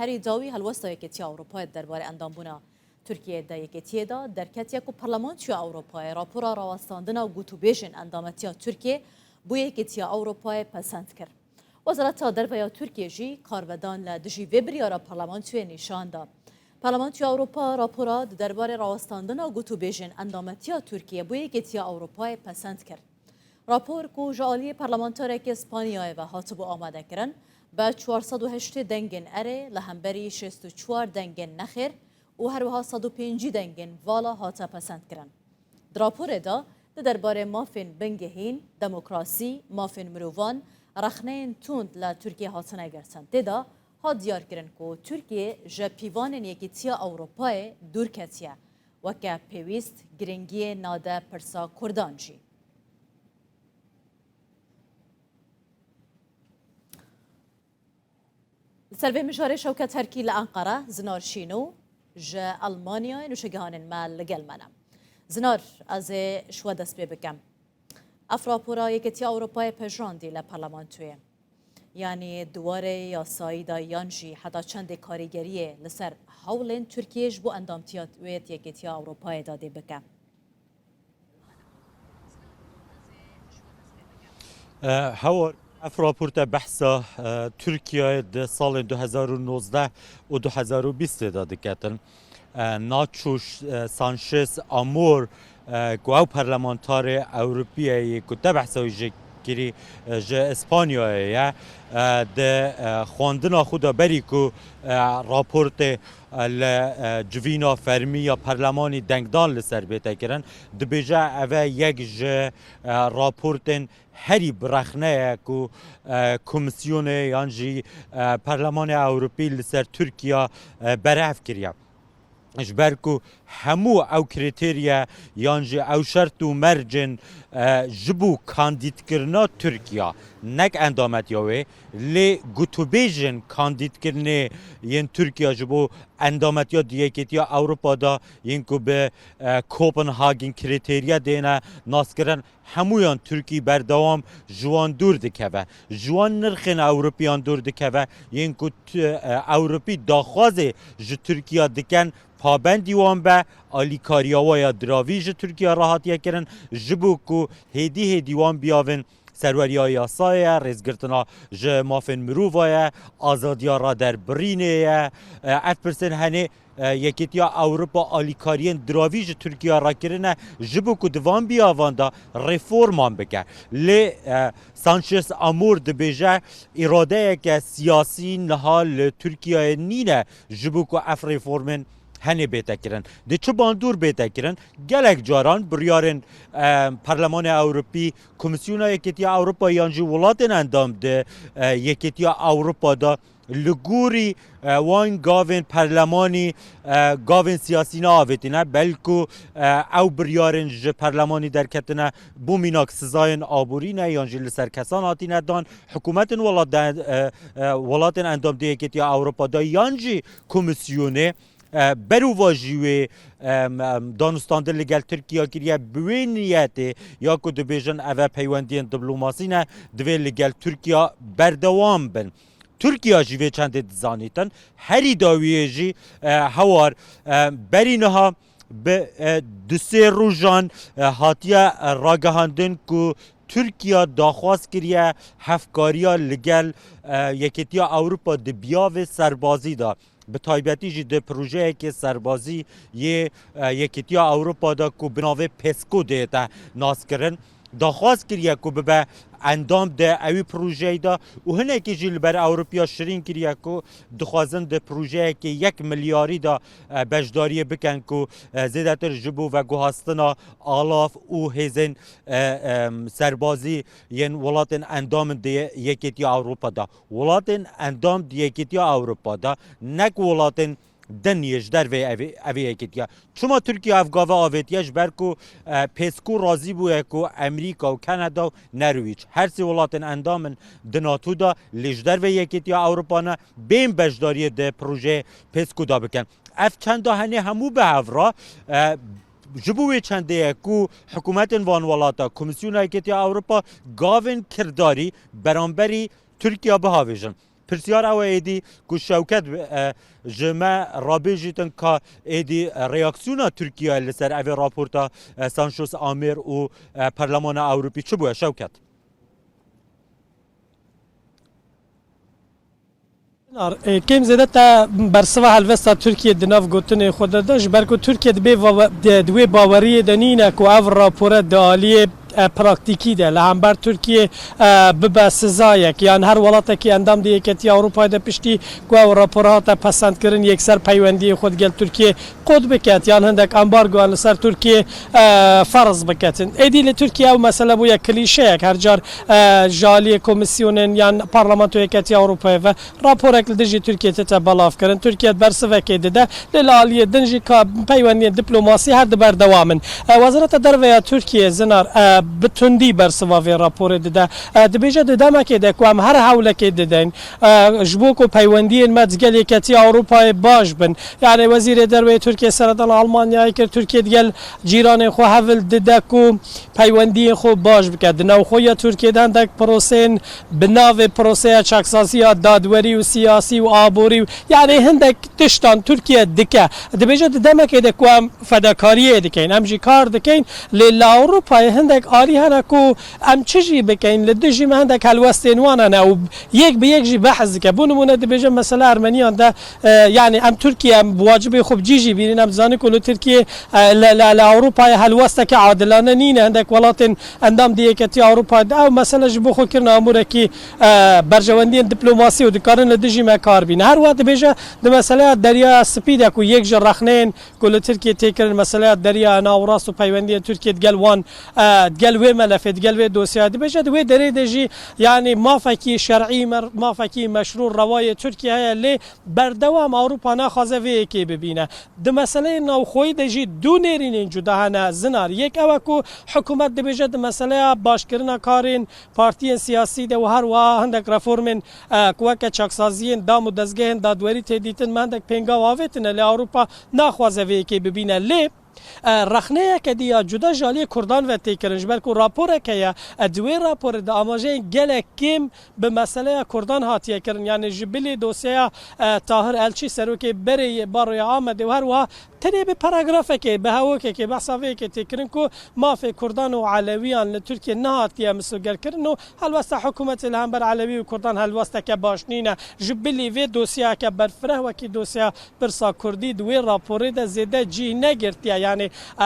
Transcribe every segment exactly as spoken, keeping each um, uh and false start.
Herî dawî helwesta Yekîtiya Ewropayê di derbarê endambûna Tirkiyeyê di Yekîtiyê de derketiye ku Parlamentoya Ewropayê rapora rawestandina gotûbêjên endametiya Tirkiyê bo Yekîtiya Ewropayê pesend kir. Wezareta Derve ya Tirkiyê jî karvedan li dijî vê biryara Parlamentoyê nîşan da. Parlamentoya Ewropa rapora di derbarê rawestandina gotûbêjên endametiya Tirkiyê bo Yekîtiya Ewropayê pesend kir. Rapor ku ji aliyê parlamentarekê Spanyayê ve hatibû amadekirin, bi çar sed û heştê dengên erê li hemberî şêst û çar dengên nexêr û her wiha sed û pêncî dengên vala hate pesendkirin. Di raporê de di derbarê mafên bingehîn, demokrasî, mafên mirovan, rexneyên tund li Tirkiyê hatine girtin. Tê de hat diyarkirin ku Tirkiye ji pîvanên Yekîtiya Ewropayê dûr ketiye, weke pêwîst giringiyê nade pirsa Kurdan jî. Li ser vê mijarê Şewket Herkî li Enqere, Zinar Şînû ji Elmanyayê nûşegihanên me li gel me ne. Zinar, ez ê ji we dest pê bikim. Ev rapora Yekîtiya Ewropayê pejirandî li parlamentoyê. Yanî di warê yasayî de yan jî heta çendê karîgeriyê li ser hewlên Tirkiyê ji bo endamtiya wê di Yekîtiya Ewropayê de dê bike? E, Hewar, ev raporte behsa, e, Tirkiyeyê di salên du hezar û nozdeh û du hezar û bîstê de diketin. E, Nacho, e, Sanchez Amor, e, ku ew parlamentarê Ewropî ye yê ku te behsa wî jê kirî, e, ji Îspanyayê ye. E, di, e, xwendina xwe de berî ku, e, raportê, e, li, e, civîna fermî ya perlemanî dengdan li ser bête kirin, dibêje ev e yek ji, e, raportên herî birexne ye ku, e, Komîsyonê yan jî, e, Perlemanê Ewropî li ser Tirkiye, e, berev kiriye. Ji ber ku hemû ew krîterye yan jî ew şert û mercên, e, ji bo kandîdkirina Tirkiye, nek endametiya wê, lê gotûbêjên kandîdkirinê yên Tirkiye ji bo endametiya di Yekîtiya Ewropa de yên ku bi, e, Copenhagen krîteriye dêne naskirin, hemûyan Tirkî berdewam ji wan dûr dikeve. Ji wan nirxên Ewropiyan dûr dikeve, yên ku tu-, e, Ewropî daxwazê ji Tirkiye dikin, pabendî wan be, alîkariya wa ya diravî ji Tirkiye re hatiye kirin, ji bo ku hêdî hêdî wan biyavin serweriya yasayê ye, rêzgirtina ji mafên mirova ye, azadiya raderbirînê ye. E, ev pirsên henê, e, Yekîtiya Ewropa alîkariyên diravî ji Tirkiye re kirine, ji bo ku di van biyavan de reforman bike. Lê, e, Sanchez Amor dibêje, îradeyeke siyasî niha li Tirkiyeyê nîne ji bo ku ev reformên henê bête kirin. Di çi bandor bête kirin? Gelek caran biryarên, e, Perlemanê Ewropî, Komîsyona Yekîtiya Ewropa yan jî welatên endam di, e, Yekîtiya Ewropa de li gorî, e, wan gavên perlemanî, e, gavên siyasî neavêtîne, belku, e, ew biryarên ji perlemanî derketine bo mînak sizayên aborî ne yan jî li ser kesan hatîne dan, hikûmetên welat de, e, e, welatên endam di Yekîtiya Ewropa de yan jî Komîsyonê, e, berovajî wê, em, em, danûstandin li gel Tirkiye kiriye bi wê niyetê ya ku dibêjin ev e peywendiyên diplomasî ne, divê li gel Tirkiye berdewam bin. Tirkiye jî vê çendê dizanîtin. Herî dawiyê jî, e, Hewar, e, berî niha bi, e, du sê rojan, e, hatiye, e, ragihandin ku Tirkiye daxwaz kiriye hevkariya li gel, e, Yekîtiya Ewropa di biyavê serbazî de, bi taybetî jî di projeyekê serbazî yê, e, Yekîtiya Ewropa de ku bi navê PESCO dihête naskirin, daxwaz kiriye ku bibe endam di ewî projeyî de û hinekî jî li ber Ewropiya şirîn kiriye ku dixwazin di projeyekê yek milyarî de, e, beşdariyê bikin ku, e, zêdetir ji bo veguhastina alav û hêzên, e, em, serbazî yên welatên endam in di Yekêtiya Ewropa de. Welatên endam di Yekêtiya Ewropa de, nek welatên din yê ji derveyê evê, evê yekêtiya. Çima Tirkiye ev gave avêtiye? Ji ber ku, e, PESCO razî bûye ku Amerîka û Kanada û Norwîc, her sê welatên endam in di NATO de, lê ji derveyê Yekêtiya Ewropa ne, bên beşdariyê di projeyê PESCO de bikin. Ev çenda henê hemû bi hev re, e, ji bo wê çendê ye ku hikûmetên van welata, Komîsyona Yekêtiya Ewropa gavên kirdarî beramberî Tirkiye bihavêjin. Pirsyar ew e êdî ku Şewket, e, ji me rabêjîtin ka êdî reaksiyona Tirkiye li ser evê raporta, e, Sanchos Amir û, e, Perlemana Ewropî çi bûye Şewket? Nar, e, kêm zêde te bersiva helwesta Tirkiye di nav gotinê xwe de da, ji ber ku Tirkiye di bê va-, di, di wê baweriyê de nîne ku ev rapore di aliyê, e, praktîkî de li hember Tirkiye, e, bibe sizayek, yan her welatekî endam di Yeketiya Ewropayê de piştî ku ew rapor hate pesendkirin, yekser peywendiyê xwe digel Tirkiye qut biket, yan hindek ambargoyan li ser Tirkiye, e, ferz biketin. Êdî li Tirkiye ew mesele bûye klîşeyek, her car, e, ji aliyê komîsyonên yan Parlamentoya Yeketiya Ewropayê ve raporek li dijî Tirkiye tête belavkirin. Tirkiye bersivekê dide, lê li aliyê din jî ka peywendiyên diplomasî her di berdewam in. E, Wezareta Derve ya Tirkiye zinar, e, bi tundî bersiva vê raporê dide. E, dibêje di demekê de ku em her hewlekê dideyn, e, ji bo ku peywendiyên me digel Yeketiya Ewropayê baş bin. Yani Wezîrê Derve yê Tirkiye seredana Almanyayê kir, Tirkiye digel cîranên xwe hevil dide ku peywendiyên xwe baş bike. Di navxweya Tirkiye de hindek proseyên bi navê proseya çaksaziya dadwerî û siyasî û aborî û, yani hindek tiştan Tirkiye dike. Dibêje di demekê de ku em fedakariyê dikeyn, em jî kar dikeyn, lê li Ewropayê hindek alî hene ku em çi jî bikeyn, li dijî me hindek helwestên wan hene û yek bi yek jî behs dike. Bo nimûne dibêje mesela Ermeniyan de, e, yani em Tirkiye, em bi wacibê xwe bi cî jî bînin, em dizanin ku li Tirkiye, e, li, li, li Ewropayê helwesteke adilane nîne, hindek welatên endam di Yeketiya Ewropayê de ew mesele ji bo xwe kirine amûrekî, e, berjewendiyên diplomasî û dikarin li dijî me kar bîne. Her wiha dibêje di meseleya Deryaya Spî de ku yek ji rexneyên ku li Tirkiye tê kirin meseleya Derya Navrast û peywendiyên Tirkiye digel wan, e, digel wê melefê, digel wê dosyayê dibêje, di wê derê de jî yani mafekî şer'î, mer-, mafekî meşrû rewayê Tirkiye heye, lê berdewam Ewropa naxwaze vê yekê bibîne. Di meseleyên navxweyî de jî du nêrînên cuda hene zinar. Yek ew e ku hikûmet dibêje di meseleya başkirina karên partiyên siyasî de û her wiha hindek reformên, e, ku weke çaksaziyên dam û dezgehên dadwerî tê dîtin, me hindek pêngav avêtine, lê Ewropa naxwaze vê yekê bibîne. Lê, e, rexneyeke dî ya cuda ji aliyê Kurdan ve tê kirin, ji ber ku raporek heye, e, di wê raporê de amajeyên gelek kêm bi meseleya Kurdan hatiye kirin. Yani ji bilî dosyeya, e, Tahir Elçî, serokê berê yê Baroya Amedê û her wiha tenê bi paragrafekê, bi hewokekê behsa vê yekê tê kirin ku mafê Kurdan û Elewiyan li Tirkiye nehatiye misogerkirin û helwesta hikûmetê li hember Elewî û Kurdan helwesteke baş nîne. Ji bilî vê dosyayeke berfireh wekî dosya pirsa Kurdî di wê raporê de zêde cî negirtiye. Yani, e,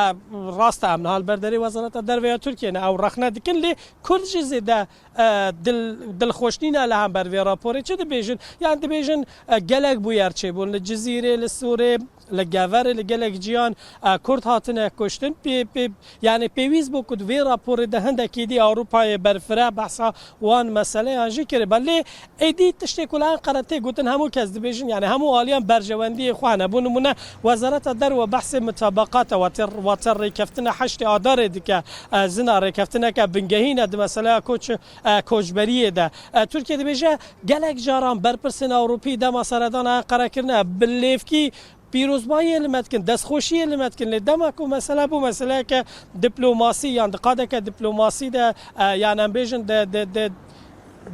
rast e, em niha li ber derê Wezareta Derve ya Tirkiye ne, ew rexne dikin, lê Kurd jî zêde, e, dil-, dilxweş nîne li hember vê raporê. Çi dibêjin? Yani dibêjin, e, gelek bûyer çêbûn li Cizîrê, li Sûrê, li Geverê, li gelek ciyan, e, Kurd hatine kuştin. Pê, pê, yani pêwîst bû ku di vê raporê de hindekî dî Ewropayê berfireh behsa wan meseleyan jî kiribe. Lê êdî tiştê ku li Enqere tê gotin hemû kes dibêjin, yani hemû aliyan berjewendiyê xwe hene. Bo nimûne Wezareta Derve behsê mutabakat e, wate, wate rêkeftina heştê Adarê dike. E, zina rêkeftineke bingehîn e di meseleya koç, e, koçberiyê de. E, Tirkiye dibêje gelek caran berpirsên Ewropî dema seredana Enqere kirine bi lêvkî pîrozbayiyê li me dikin, destxweşiyê li me dikin. Lê dema ku mesele bû meseleyeke diplomasî yan di qadeke diplomasî de, e, yan em bêjin di, di, di,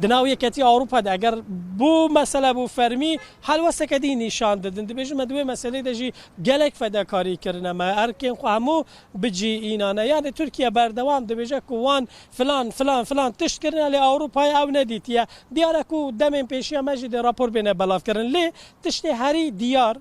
di nav Yeketiya Ewropa de eger bû mesele bû fermî, helwesteke dî nîşan didin. Dibêjin me di wê meselê de jî gelek fedekarî kirine me. Erkên xwe hemû bi cî înane. Yani Tirkiye berdewam dibêje ku wan filan, filan, filan tişt kirine, lê Ewropayê ew nedîtiye. Diyar e ku demên pêşiya me jî dê rapor bêne belavkirin. Lê tiştê herî diyar,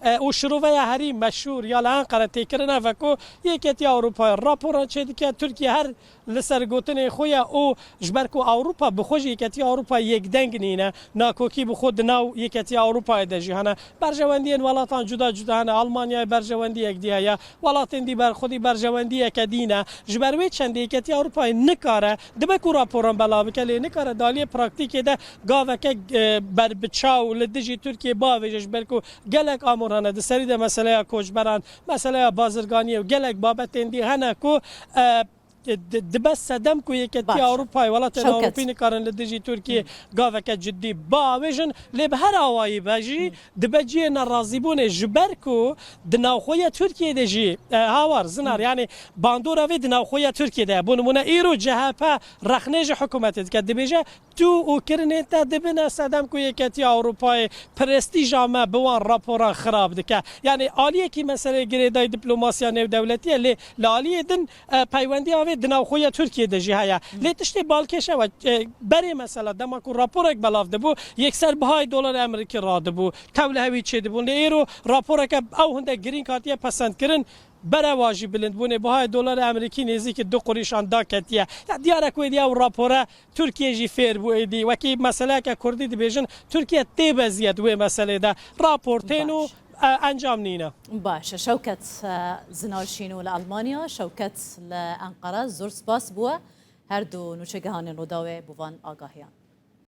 e, û şiroveya herî meşhûr ya li Enqere tê kirin ev e ku Yeketiya Ewropayê raporan çêdike, Tirkiye her li ser gotinê xwe ye û ji ber ku Ewropa bi xwe jî Yeketiya Ewropayê yekdeng nîne, nakokî bi xwe di nav Yeketiya Ewropayê de jî hene. Berjewendiyên welatan cuda cuda hene. Almanyayê berjewendiyek dî heye. Welatên dî ber xwedî berjewendiyeke dî ne. Ji ber wê çendê Yeketiya Ewropayê nikare, dibe ku raporan belav bike, lê nikare di aliyê praktîkê de gaveke, e, berbiçaw li dijî Tirkiyê bavêje, ji ber ku gelek amûr hene. Di serî de meseleya koçberan, meseleya bazirganiyê û gelek babetên dî hene ku, e, Di- dibe sedem ku Yeketiya Ewropayê, welatên Ewropî nikarin li dijî Tirkiyê gaveke cidî biavêjin, lê bi her awayî be jî dibe cihê nerazîbûnê, ji ber ku di navxweya Tirkiyê de jî, e, Hawar, Zinar, yanî bandora vê di navxweya Tirkiyê de ye. Bo nimûne îro C H P rexnê ji hikûmetê dike, dibêje tu û kirinên te dibine sedem ku Yeketiya Ewropayê prestîja me bi wan raporan xirab dike. Yanî aliyekî meseleyê girêdayî diplomasiya nêwdewletî ye, lê li aliyê din, e, peywendiya vê di navxweya Tirkiyê de jî heye. Lê tiştê balkêş ew e, e, berê mesela dema ku raporek belav dibû, yekser bihayê dolara Amerîkî radibû, tewlihewî çêdibûn. Lê îro raporeke ew hinde girîng hatiye pesendkirin, berewa jî bilindbûnê bihayê dolara Amerîkî nêzîkî du qurîşan daketiye. Ya diyar e ku êdî ew rapore Tirkiye jî fêr bû êdî. Wekî meseleyeke Kurdî dibêjin, Tirkiye tê beziyet wê meselê de. Rapor tên û, e, encam nîne. Baş e. Şewket, e, Zinar Şîno li Elmanya, Şewket li Enqere, zor spas bo we. Her du nûçegehanên Rûdawê bo van agahiyan.